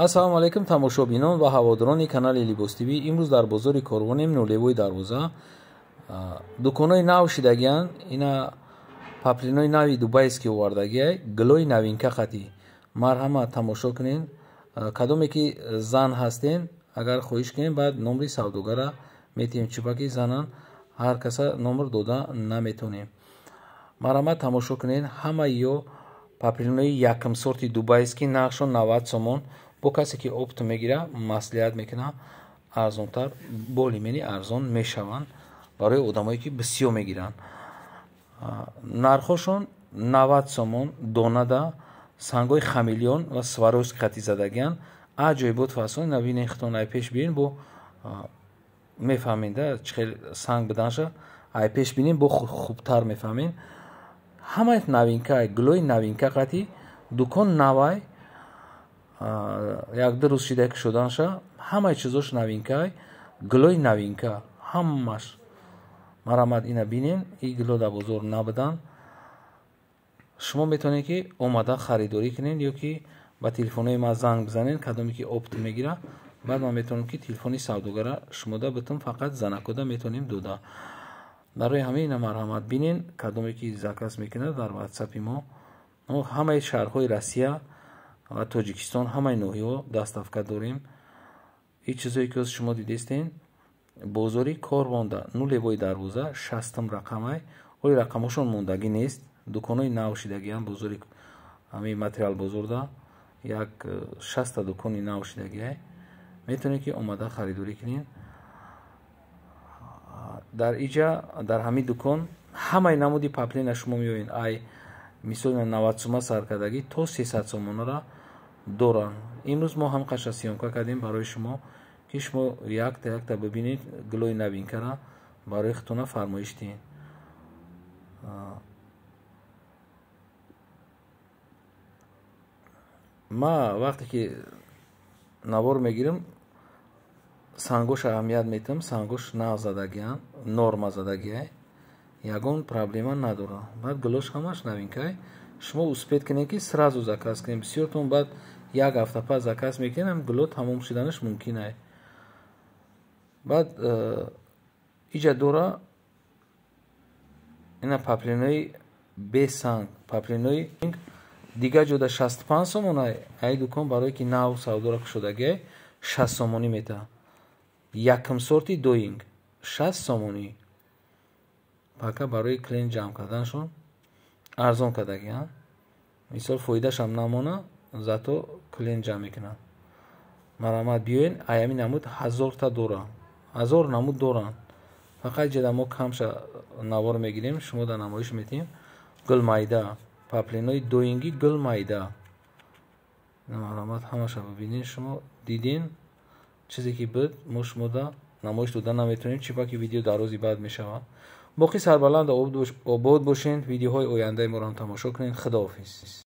Ассалому алайкум тамошобинон ва ҳаводорони канали Либос ТВ. Имрӯз дар бозори Корвонем, нулевой дарвоза. Дуконҳои нав шидагиянд. Ина паплинои нави дубайский овардагиай, гилои новинка қатӣ. Марҳамат, тамошо кунед. Кадоме ки зан ҳастен, агар хоҳиш кунем, баъд номри савдогара метиҳем, чунки занан ҳар каса номр дода наметонем. Марҳамат, тамошо кунед. Ҳамаи ё паплинои якм сорти дубайский, нархшон 90 сомон. Бо касе ки опт мегира, маслиҳат мекунам, арзонтар, более-менее арзон мешаванд барои одамое ки бисёр мегиранд. Нархҳошон 90 сомон донада, сангҳои хамелеон ва Сваровски хати задагиянд. Аҷоибот фасон навини хитон ай пеш бинин, бо мефаҳмед да чӣ хел санг буданша, ай пеш бинин, бо хубтар мефаҳмед. Ҳамаи новинка, гулои новинка қати, дукон навай, як ду рӯз шида ки шуданша, ҳамаи чизош новинкай, гулои новинка ҳамаш. Марҳамат, ина бинен, и гуло дар бозор набуданд. Шумо метавонед ки омада харидорӣ кунед ё ки ба телефонҳои ман занг бизанед, кадоме ки опт мегира, баъд ман метавонам ки телефони савдогара шумода битум, фақат занакода метавонем дода. Барои ҳамин ина марҳамат бинен, кадоме ки заказ мекунад дар ватсапи мо, ҳамаи шаҳрҳои Россия ва Тоҷикистон, ҳамаи ноҳияҳо доставка дорем. Ин чизое ки ҳозир шумо дидестен, бозори Корвонда, нулевой дарвоза, 60-м рақамай. Ои рақамҳошон мондагӣ нест, дуконҳои нав шидагианд. Бозори ҳамин материал бозорда як 60-та дукони нав шидагиай, метавонед ки омада харидорӣ кунед. Дар иҷа, дар ҳамин дукон ҳамаи намуди паплина шумо меоед, ай мисол 90 сума саркардагӣ то 300 сомонара доранд. Имрӯз мо ҳам қаша съёмка кардем барои шумо, ки шумо якта якта бибинед, гулои новинкара барои худтона фармоиш диҳед. Ма вақте ки навор мегирам, сангош аҳамият метиҳам, сангош нав задагианд, норма задагиай, ягон проблема надорад. Баъд гулош ҳамаш новинкай. Шумо успеть кунед ки сразу заказ кунед. Бисёртон баъд як ҳафта пас заказ мекунед, ҳам гуло тамом шуданаш мумкин ай. Баъд иҷа дора ина паплинои бесанг, паплинои дигар ҷода 65 сомон ай, ай дукон барое ки нав савдора кушодагиай 60 сомонӣ метаҳад. Якм сорти доинг 60 сомонӣ. Пака барои клиент ҷамъ карданашон арзон кардагианд. Мисол фоидашам намона, зато клиент ҷамъ мекунад. Марҳамат, биёен, ай ҳамин намуд 1000-та доранд, 1000 намуд доранд. Фақат ҷада мо камша навор мегирем, шумо дар намоиш метиҳем. Гулмайда, паплинои доингӣ гулмайда. Марҳамат, ҳамаша бибинед, шумо диден чизе ки буд, мо шумода намоиш дода наметавонем, чунки видео дарози баъд мешавад. Боқӣ сарбаланд обод бошед, видеоҳои ояндаи моро ҳам тамошо кунед. Худоҳофиз.